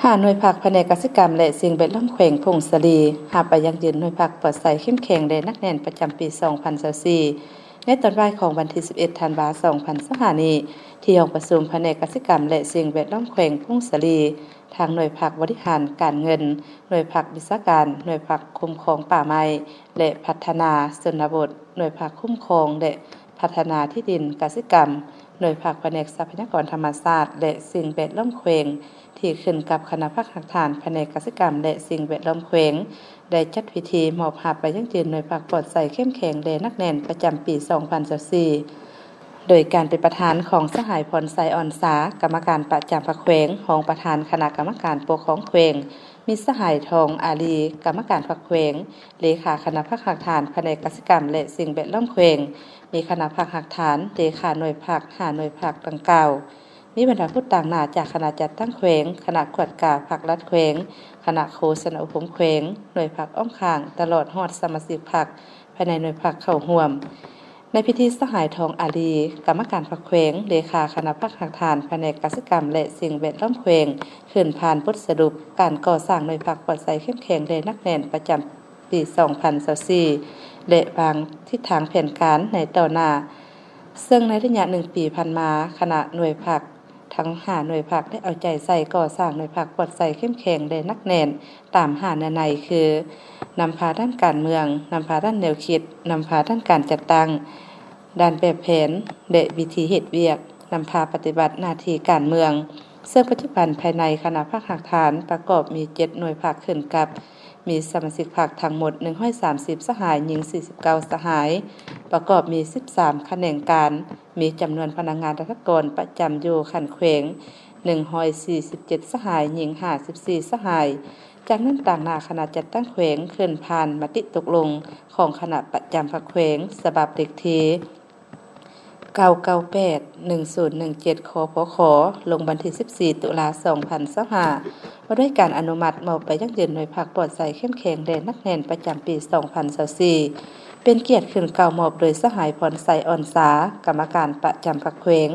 ຫ້າໜ່ວຍພັກພະແນກກະສິກຳ ແລະ ສິ່ງແວດລ້ອມແຂວງຜົ້ງສາລີ ຮັບໃບຢັ້ງຢືນໜ່ວຍພັກປອດໃສ ເຂັ້ມແຂງ ແລະ ໜັກແໜ້ນ ປະຈຳປີສອງພັນຊາວສີ່ ໃນຕອນບ່າຍຂອງວັນທີສິບເອັດ ທັນວາ ສອງພັນຊາວຫ້ານີ້ ທີ່ຫ້ອງປະຊຸມພະແນກກະສິກຳ ແລະ ສິ່ງແວດລ້ອມແຂວງຜົ້ງສາລີ, ທາງໜ່ວຍພັກບໍລິຫານການເງິນ, ໜ່ວຍພັກວິຊາການ, ໜ່ວຍພັກຄຸ້ມຄອງປ່າໄມ້ ແລະ ພັດທະນາຊົນນະບົດ, ໜ່ວຍພັກຄຸ້ມຄອງ ແລະ ພັດທະນາທີ່ດິນກະສິກຳ, ໜ່ວຍພັກພະແນກຊັບພະຍາກອນທຳມະຊາດ ແລະ ສິ່ງແວດລ້ອມແຂວງ ທີ່ຂຶ້ນກັບຄະນະພັກຮາກຖານພະແນກກະສິກຳ ແລະ ສິ່ງແວດລ້ອມແຂວງ ໄດ້ຈັດພິທີມອບຮັບໃບຢັ້ງຢືນໜ່ວຍພັກປອດໃສ ເຂັ້ມແຂງ ແລະ ໜັກແໜ້ນ ປະຈຳປີສອງພັນຊາວສີ່ ໂດຍການເປັນປະທານຂອງສະຫາຍ ພອນໄຊ ອອນສາ ກຳມະການປະຈຳພັກແຂວງ, ຮອງປະທານຄະນະກຳມະການປົກຄອງແຂວງ, ມີສະຫາຍ ທອງ ອາລີ ກຳມະການພັກແຂວງ, ເລຂາຄະນະພັກຮາກຖານພະແນກກະສິກຳ ແລະ ສິ່ງແວດລ້ອມແຂວງ, ມີຄະນະພັກຮາກຖານ, ເລຂາໜ່ວຍພັກ, ຫ້າໜ່ວຍພັກດັ່ງກ່າວ. ມີບັນດາຜູ້ຕາງໜ້າຈາກຄະນະຈັດຕັ້ງແຂວງ, ຄະນະກວດກາພັກລັດແຂວງ, ຄະນະໂຄສະນາອົບຮົມແຂວງ, ໜ່ວຍພັກອ້ອມຂ້າງ, ຕະຫຼອດຮອດສະມາຊິກພັກພາຍໃນໜ່ວຍພັກເຂົ້າຮ່ວມ. ໃນພິທີ, ສະຫາຍ ທອງ ອາລີ ກຳມະການພັກແຂວງ, ເລຂາຄະນະພັກຮາກຖານພະແນກກະສິກຳ ແລະ ສິ່ງແວດລ້ອມແຂວງ ຂຶ້ນຜ່ານບົດສະຫຼຸບການກໍ່ສ້າງໜ່ວຍພັກປອດໃສ ເຂັ້ມແຂງ ແລະ ໜັກແໜ້ນ ປະຈຳ ປີສອງພັນຊາວສີ່ ແລະ ວາງທິດທາງແຜນການໃນຕໍ່ໜ້າ, ເຊິ່ງໃນໄລຍະໜຶ່ງປີຜ່ານມາ, ຄະນະໜ່ວຍພັກທັງຫ້າໜ່ວຍພັກ ໄດ້ເອົາໃຈໃສ່ກໍ່ສ້າງໜ່ວຍພັກປອດໃສ ເຂັ້ມແຂງ ແລະ ໜັກແໜ້ນ ຕາມຫ້າເນື້ອໃນ ຄື: ນຳພາດ້ານການເມືອງ, ນຳພາດ້ານແນວຄິດ, ນຳພາດ້ານການຈັດຕັ້ງ, ດ້ານແບບແຜນ ແລະ ວິທີເຮັດວຽກ, ນຳພາປະຕິບັດໜ້າທີ່ການເມືອງ. ເຊິ່ງປັດຈຸບັນພາຍໃນຄະນະພັກຮາກຖານປະກອບມີເຈັດໜ່ວຍພັກຂຶ້ນກັບ, ມີສະມາຊິກພັກທັງໝົດໜຶ່ງຮ້ອຍສາມສິບສະຫາຍ, ຍິງສີ່ສິບເກົ້າສະຫາຍ, ປະກອບມີສິບສາມຂະແໜງການ, ມີຈຳນວນພະນັກງານລັດຖະກອນປະຈຳຢູ່ຂັ້ນແຂວງໜຶ່ງຮ້ອຍສີ່ສິບເຈັດສະຫາຍ, ຍິງຫ້າສິບສີ່ສະຫາຍ. ຈາກນັ້ນ, ຕາງໜ້າຄະນະຈັດຕັ້ງແຂວງຂຶ້ນຜ່ານມະຕິຕົກລົງຂອງຄະນະປະຈຳພັກແຂວງ ສະບັບເລກທີ ເກົ້າເກົ້າແປດ ໜຶ່ງສູນໜຶ່ງເຈັດ ຄພຄ ລົງວັນທີສິບສີ່ ຕຸລາ ສອງພັນຊາວຫ້າ ວ່າດ້ວຍການອະນຸມັດມອບໃບຢັ້ງຢືນໜ່ວຍພັກປອດໃສ ເຂັ້ມແຂງ ແລະ ໜັກແໜ້ນ ປະຈຳປີສອງພັນຊາວສີ່ ເປັນກຽດຂຶ້ນກ່າວມອບໂດຍສະຫາຍ ພອນໄຊ ອອນສາ ກຳມະການປະຈຳພັກແຂວງ,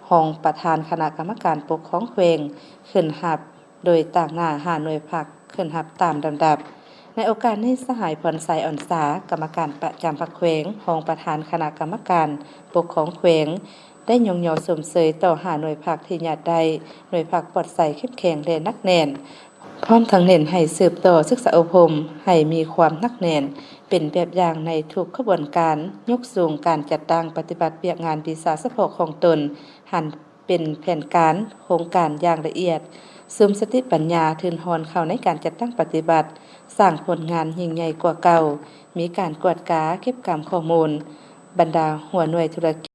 ຮອງປະທານຄະນະກຳມະການປົກຄອງແຂວງ ຂຶ້ນຮັບ ໂດຍຕາງໜ້າຫ້າໜ່ວຍພັກຂຶ້ນຮັບຕາມລຳດັບ. ໃນໂອກາດນີ້, ສະຫາຍ ພອນໄຊ ອອນສາ ກຳມະການປະຈຳພັກແຂວງ, ຮອງປະທານຄະນະກຳມະການປົກຄອງແຂວງ ໄດ້ຍົກຍໍຊົມເຊີຍຕໍ່ຫ້າໜ່ວຍພັກທີ່ຍາດໄດ້ໜ່ວຍພັກປອດໃສ ເຂັ້ມແຂງ ແລະ ໜັກແໜ້ນ, ພ້ອມທັງເນັ້ນໃຫ້ສືບຕໍ່ສຶກສາອົບຮົມໃຫ້ມີຄວາມໜັກແໜ້ນ ເປັນແບບຢ່າງໃນທຸກຂະບວນການ, ຍົກສູງການຈັດຕັ້ງປະຕິບັດວຽກງານວິຊາສະເພາະຂອງຕົນ ຫັນ ເປັນແຜນການໂຄງການຢ່າງລະອຽດ, ສຸມສະຕິປັນຍາທຶນຮອນເຂົ້າໃນການຈັດຕັ້ງປະຕິບັດ, ສ້າງຜົນງານຍິ່ງໃຫຍ່ກວ່າເກົ່າ, ມີການກວດກາເກັບກຳຂໍ້ມູນ, ບັນດາຫົວໜ່ວຍທຸລະ